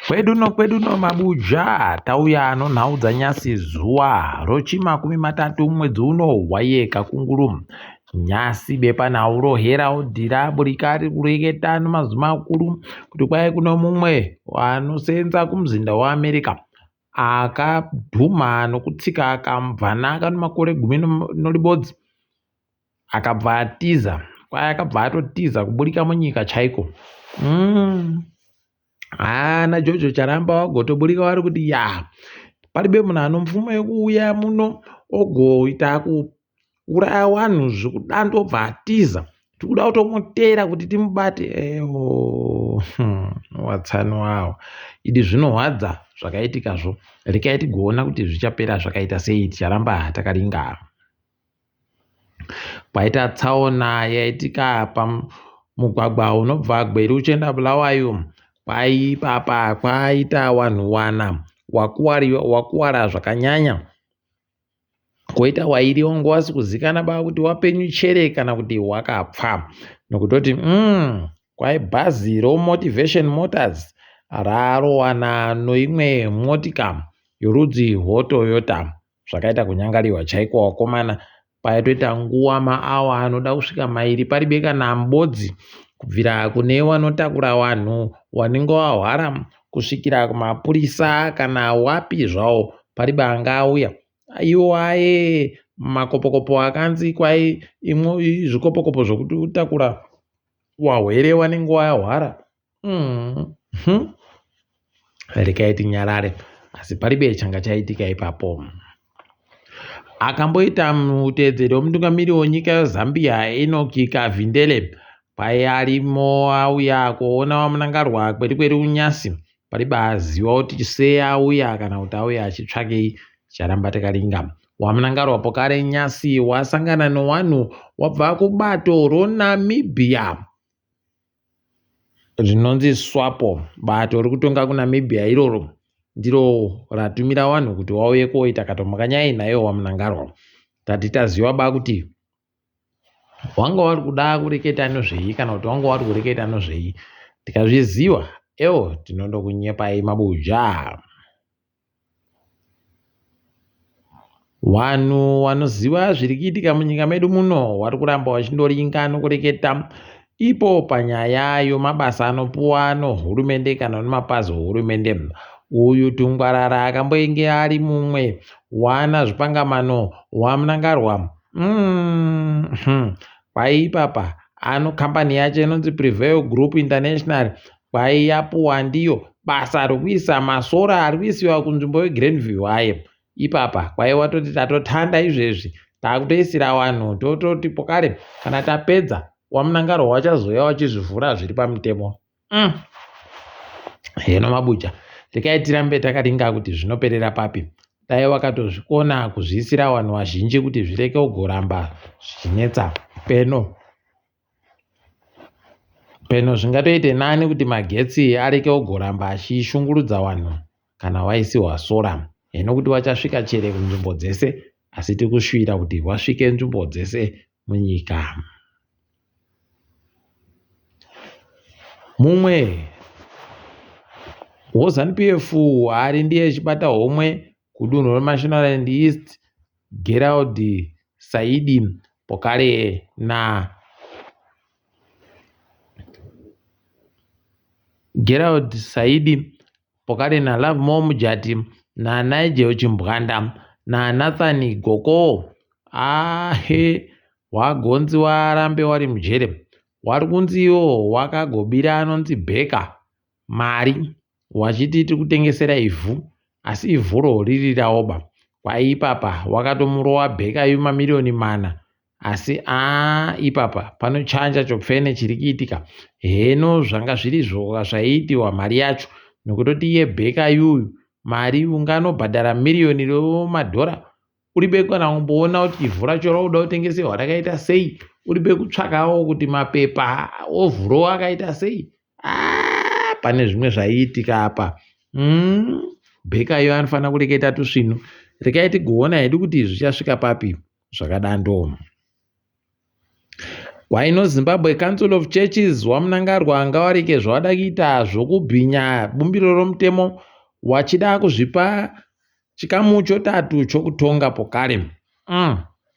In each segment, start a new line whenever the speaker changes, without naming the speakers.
Kwedu no kwedu no mabuja tauya nonhau dzanyasi zuva rochimakumi matatu mwedzi uno waye kakunguru. Nyasi bepanhau roHerald raburika riri kureketa nemazwi makuru kuti kwai kuno mumwe anosenza kumuzinda weAmerica akadhumha nokutsika kamubvana kane makore gumi neribodzi akabva atiza. Kwai akabva atotiza kuburika munyika chaiko. Ana Jojo Charamba vagotoburika vari kuti ya paribe munhu anomvumo yekuuya muno ogoita kuuraya vanhu zvekudando obva atiza. Tikuda kutomuteera kuti timubate. Ewo watsani wawo. Idi zvinohwadza zvakaitikazvo. Rekai tigoona kuti zvichapera zvakaita sei ticharamba takaringa. Kwaita tsaona yaitika pamugwagwa unobva Gweru uchienda Bulawayo. Kwaipapa kwaita wanhu wana wakuwara zvakanyanya. Koita wairi wanga wasi kuzikana ba kuti wapenyu chere kana kuti wakapfa. Nokutoti kwai bhazi roMotivation Motors rarowana noimwe motika yorudzi rwoToyota. Zvakaita kunyangariwa chaiko wakomana paitoita nguva maawa anoda kusvika mairi paribe kana mbodzi kubvira kune wanotakura wanhu wanenge wahwara kusvikira kumapurisa kana wapi zvawo paribe anga auya iwo aye makopokopo akanzi kwai imwe zvikopokopo zvekutakura wahwere wanenge wahwara Rekai tinyarare asi paribe changa chaitika ipapo. Akamboita muteedzeri wemutungamiri wenyika yeZambia Enoch Kavindele kwai arimo auya kuona VaMnangagwa kweri kweri unyasi paribe aziva kuti sei auya kana kuti auya achitsvakei ticharamba takaringa. VaMnangagwa pokare nyasi wasangana newanhu wabva kubato roNamibia rinonzi Swapo bato riri kutonga kuNamibia iroro ndiro ratumira vanhu kuti vauye koita katomukanyai naiwo waMnangagwa. Tati taziva ba kuti wanga wari kuda kureketa nezvei kana kuti wanga wari kureketa nezvei tikazviziva ewo tinondokunyepai mabuja. Vanhu vanoziva zviri kuitika munyika medu muno vari kuramba vachindoringa nokureketa ipo panyaya yomabasa anopuwa nohurumende kana nemapazi ohurumende. Uyu Tungwarara akamboinge ari mumwe waana zvipangamano waMnangarwa. Kwai ipapa ano kambani yacho inonzi Prevail Group International kwai yapuwa ndiyo basa rokuisa masora ari kuisiwa kunzvimbo yeGrandview aye. Ipapa kwai watoti tatotanda izvezvi takutoisira vanhu tototi pokare kana tapedza waMnangarwa wachazouya wachizvivhura zviri pamutemo. Heno mabuja rekai tirambe takaringa kuti zvinoperera papi. Dai wakatozvikona kuzviisira vanhu vazhinji kuti zvireke kugoramba zvichinetsa peno. Peno zvingatoite nani kuti magetsi areke kugoramba achishungurudza vanhu kana waisiwa sora. Hino kuti wachasvika chere kunzvimbo dzese asi tiri kushuvira kuti wasvike nzvimbo dzese munyika. Mumwe weZanu PF ari ndiye chibata homwe kudunhu reMashonaland East Gerald Saidi Pokale na Gerald Saidi Pokale na Lovemore Mujati na Nigel Chimbwanda na Nathan Goko ahe wagonzi warambe wari mujere wari kunzi iwo wakagobira anonzi Baker mari wachiti tiri kutengesera ivhu asi ivhuro riri raoba kwai ipapa wakatomurova bheka yemamiriyoni mana asi aa ipapa panochanja chopfene chiri kuitika heno zvanga zvirizvo zvaiitiwa mari yacho nokutoti iye bheka yuyu mari unganobhadhara miriyoni remadhora uribe kana kumboona kuti ivhu racho rauda kutengeserwa rakaita sei uribe kutsvakawo kuti mapepa ovhuro akaita sei ah, pane zvimwe zvaiitika apa Bheka iyo anofanira kureketa tusvinu rekai tigoona hedu kuti zvichasvika papi zvakadando. Kwaino Zimbabwe Council of Churches waMnangarwa ngawarike zvawada kuita zvokubhinya bumbiro romutemo wachida kuzvipa chikamu chotatu chokutonga pokare.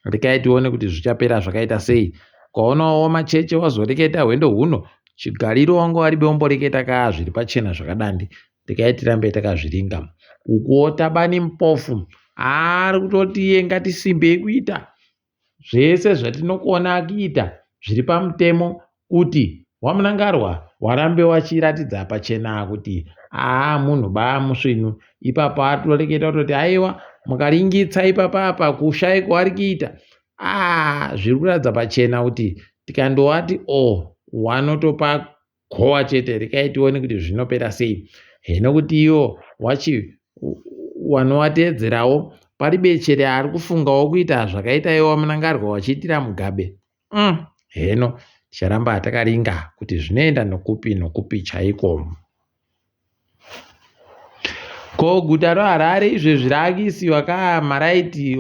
Rekai tione kuti zvichapera zvakaita sei. Ukaonawo macheche wazoreketa hwendo huno chigariro wanga waribe womboreketa kaa zviri pachena zvakadandi. Rekai tirambe takazviringa. Ukuwo Tabani Mpofu ari kutoti iye ngatisimbei kuita zvese zvatinokona kuita zviri pamutemo kuti waMnangarwa warambe wachiratidza pachena kuti aa munhu baa musvinu ipapo atoreketa kutoti aiwa mukaringitsa ipapa apa kushai kwaari kuita aa zviri kuratidza pachena kuti tikandowati o oh, wanotopa gowa chete rekai tione kuti zvinopera sei heno kuti iwo wachi wanowateedzerawo pari bechere ari kufungawo kuita zvakaita iwo wamunangarwa wachiitira mugabe heno ticharamba takaringa kuti zvinoenda nokupi nokupi chaiko. Ko guta roHarare izvezvi raakuisiwa ka maraiti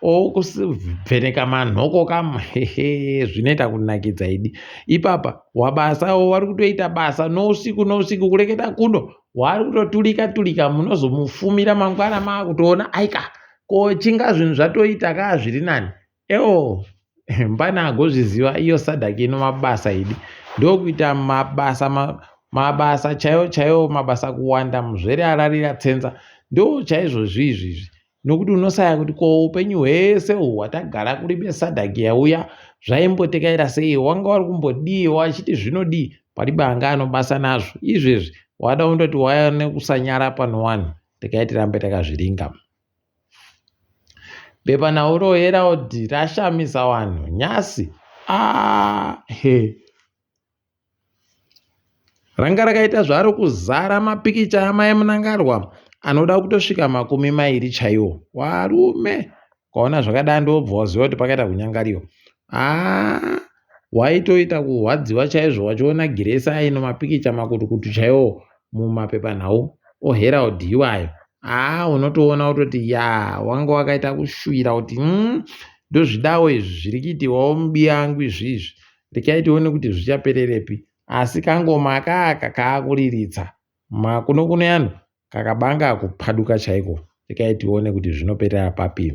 okuvheneka manhoko ka hehe zvinoita kunakidza idi ipapa wabasa wari kutoita basa nousiku nousiku kureketa kuno wari kutotulika tulika munozomufumira mangwana maakutoona aika ko chinga zvinhu zvatoita ka zviri nani Ewo mbana agozviziva iyo SADC ino mabasa idi ndokuita mabasa mabasa chaiwo chaiwo mabasa kuwanda muzvere ararira tsenza ndo chaizvo zviizvi izvi nokuti unosaya kuti ko upenyu hwese uhu hwatagara kuri beSADC yauya zvaimbotekaira sei wanga wari kumbodii wachiti zvinodii paribe anga anobasa nazvo izvezvi wada kundoti waya nekusanyara pano wani regai tirambe takazviringa. Bepanhau roHerald rashamisa vanhu nhasi. Ah, he. Ranga rakaita zvaro kuzara mapikicha amai Mnangagwa anoda kutosvika 20 chaiwo. Varume, ukaona zvakadai ndobva waziva kuti pakaita kunyangariwa. Ah, waitoita kurwadziwa chaizvo wachiona Giresi aine mapikicha makutukutu chaiwo mumapepanhau oHerald iwayo. Haa unotoona kutoti ya wanga wakaita kushuwira kuti ndozvidawo izvi zviri kuitiwawo mubiyangu izvi izvi. Rekai tione kuti zvichapererepi. Asi kangoma aka kaakuriritsa. Makunokuno eanhu kakabanga kupaduka chaiko. Rekai tione kuti zvinoperera papi.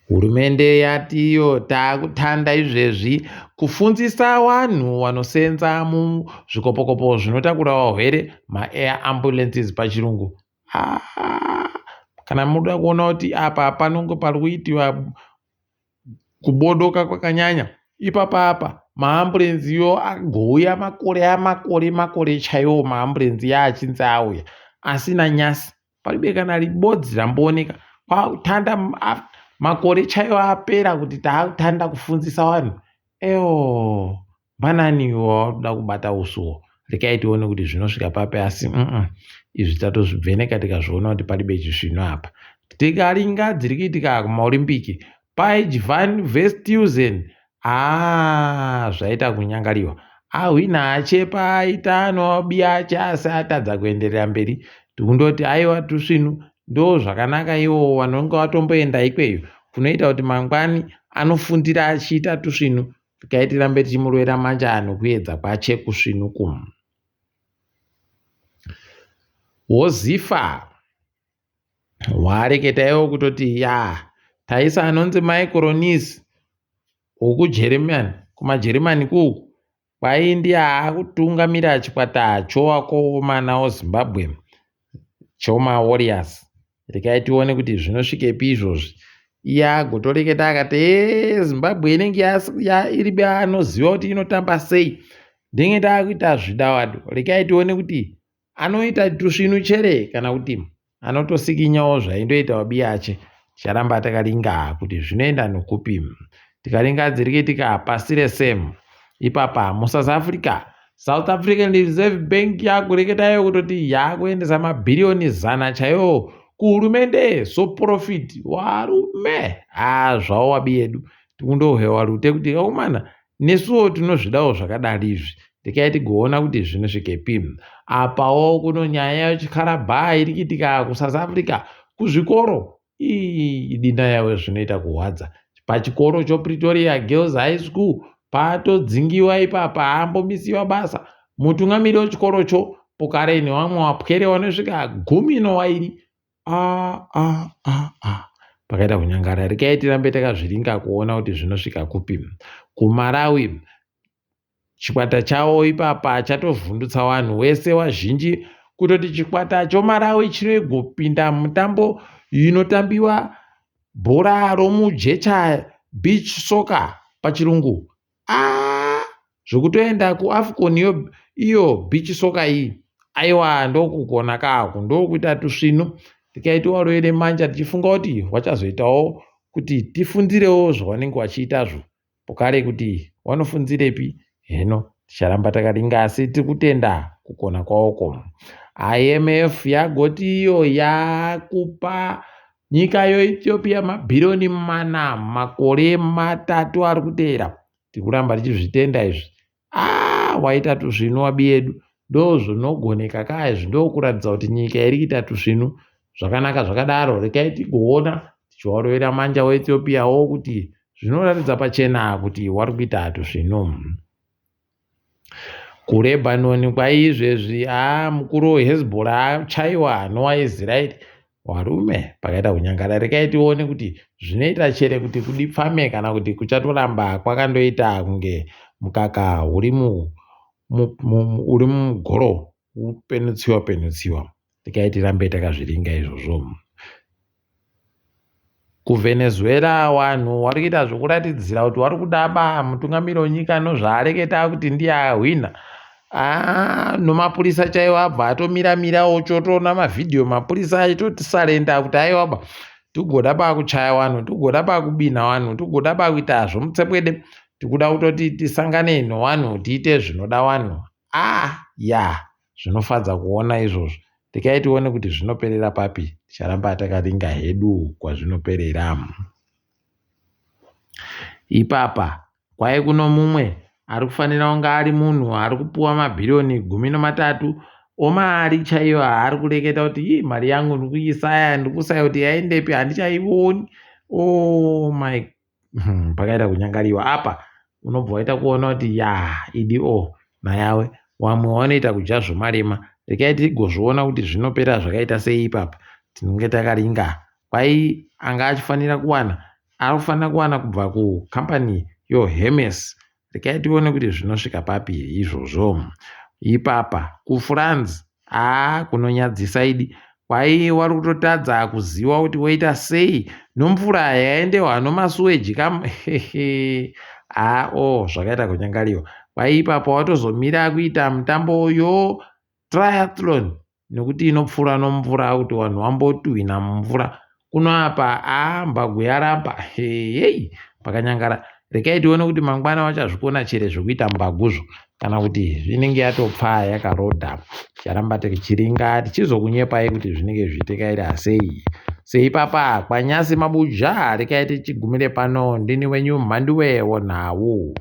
Hurumende yati iyo taakutanda izvezvi kufundzisa vanhu vanosenza muzvikopokopo zvinotakura vahwere maair ambulances pachirungu. Ah, kana muda kuona kuti apa panonge pari kuitiwa kubodoka kwakanyanya ipapa apa maambulenzi iwo agouya makore amakore makore chaiwo maambulenzi ya achinzi auya asi nanyasi paribe kana ribodzi rambooneka kwakutanda makore chaiwo apera kuti taakutanda kufundzisa vanhu ewo mbanani wakuda kubata usuwo rekai tione kuti zvinosvika papi asi izvi tatozvibveneka tikazviona kuti paribe chisvino apa tikaringa dziri kuitika kumaolimpiki Paige van Westhuizen haa zvaita kunyangariwa ahwina achepa aita anobiya ache asi atadza kuenderera mberi tikundoti aiwa tusvinu ndo zvakanaka iwo vanonge vatomboenda ikweyo kunoita kuti mangwani anofundira achiita tusvinu tikai tirambe tichimurovera manja nokuedza kwache kusvinu kumu wozifa wareketa iwo kutoti ya taisa anonzi Michael wokuJeremani kumaJeremani kuku kwai ndiye aakutungamira chikwata chowakomana weZimbabwe chomaWarriors rekai tione kuti zvinosvikepi izvozvi iye agotoreketa akati ee Zimbabwe inenge iri anoziva kuti inotamba sei ndinge ndaakuita zvidawado rekai tione kuti anoita tusvinu chere kana kuti anotosikinyawo zvaindoita wabiyache ticharamba takaringa kuti zvinoenda nokupi tikaringa dziri kuitika pasi rese ipapa muSouth Africa South African Reserve Bank yakureketayo kutoti yakuendesa mabhiriyoni 100 chaiwo kuhurumende soprofit warume haa zvawo wabi yedu tikundohwewa rute kuti aumana nesuwo tinozvidawo zvakadari izvi rekai tigoona kuti zvinosvikepi apawo kuno nyaya yechikarabhaa iri kuitika kuSouth Africa kuzvikoro ii idinda yawe zvinoita kuhwadza. Pachikoro choPretoria Girls High School patodzingiwa ipapa haambomisiwa basa. Mutungamiri wechikorocho pokare nevamwe vapwere vanosvika gumi nowairi. A a a a pakaita kunyangara rekai tirambe takazviringa kuona kuti zvinosvika kupi. KuMalawi Chikwata chawo ipapa chatovhundutsa wanhu wese wazhinji kutoti chikwata choMalawi chinogopinda mutambo inotambiwa bhora romujecha beach soccer pachirungu aa zvekutoenda kuAfcon iyo beach soccer iyi aiwa ndokugona kaku ndokuita tusvinu tikaiti waroere manja tichifunga kuti wachazoitawo kuti tifundirewo zvawanenge wachiitazvo Pokare kuti wanofunzirepi heno ticharamba takaringa asi tiri kutenda kukona kwawoko. IMF yagoti iyo yakupa nyika yoEthiopia mabhiriyoni mana makore matatu ari kuteera. Tiri kuramba tichizvitenda izvi. Ah, waita tuzvinu wabi yedu. Ndozvinogoneka ka izvi ndokuratidza kuti nyika iri kuita tuzvinu zvakanaka zvakadaro. Rekai tigoona tichiwarovera manja weEthiopia wo kuti Zvinoratidza pachena kuti wari kuita tuzvinu. KuLebanon kwaizvezvi haa mukuru weHezbollah achaiwa nowaIsraeri. Varume pakaita kunyangara rekai tione kuti zvinoita chere kuti kudipfame kana kuti kuchatoramba kwakandoita kunge mukaka uri uri mugoro upenutsiwa penutsiwa. Rekai tirambe takazviringa izvozvo. KuVenezuela wanhu wari kuita zvekuratidzira kuti wari kudaba mutungamiri wenyika nozvaareketa kuti ndiye ahwina. Ah, nomapurisa chaiwo abva atomira mira ochotoona mavhidhiyo mapurisa achitoti sarenda kuti aiwaba tigoda pakuchaya wanhu tigoda pakubina wanhu tigoda pakuita zvomutsepwede tikuda kutoti tisangane nowanhu tiite zvinoda wanhu ah ya yeah. Zvinofadza kuona izvozvo. Rekai tione kuti zvinoperera papi. Ticharamba takaringa hedu kwazvinoperera. Ipapa kwai kuno mumwe ari kufanira kunge ari munhu ari kupuwa mabhiriyoni gumi nomatatu omari chaiyo aari kureketa kuti ii mari yangu ndiri kuisaya ndiri kusaya kuti yaendepi handichaioni. Oh my pakaita kunyangariwa apa unobva waita kuona kuti ya idi o nayawe wamwe wanoita kudya zvomarema rekai tigozviona kuti zvinopera zvakaita sei ipapa tinenge takaringa kwai anga achifanira kuwana ari kufanira kuwana kubva kukambani yohermes Regai tione kuti zvinosvika papi izvozvo. Ipapa kuFrance haa kunonyadzisa idi. Kwai wari kutotadza kuziva kuti woita sei nomvura yaendewa nomasuweji kam hehe haa o oh, zvakaita kunyangariwa. Kwai ipapa watozomira kuita mutambo yo triathlon nekuti inopfuura nomvura kuti vanhu vambotuhwina mumvura kuno apa aa mbagu yaramba heyei pakanyangara rekai tione kuti mangwana vachazvikona chere zvekuita mbaguzvo kana kuti zvinenge yatopfaa yakarodha ticharamba tichiringa tichizokunyepai kuti zvinenge zvichitekaira sei seipapa kwanyasi mabuja rekai tichigumire pano ndini wenyu mhanduwe wonhau.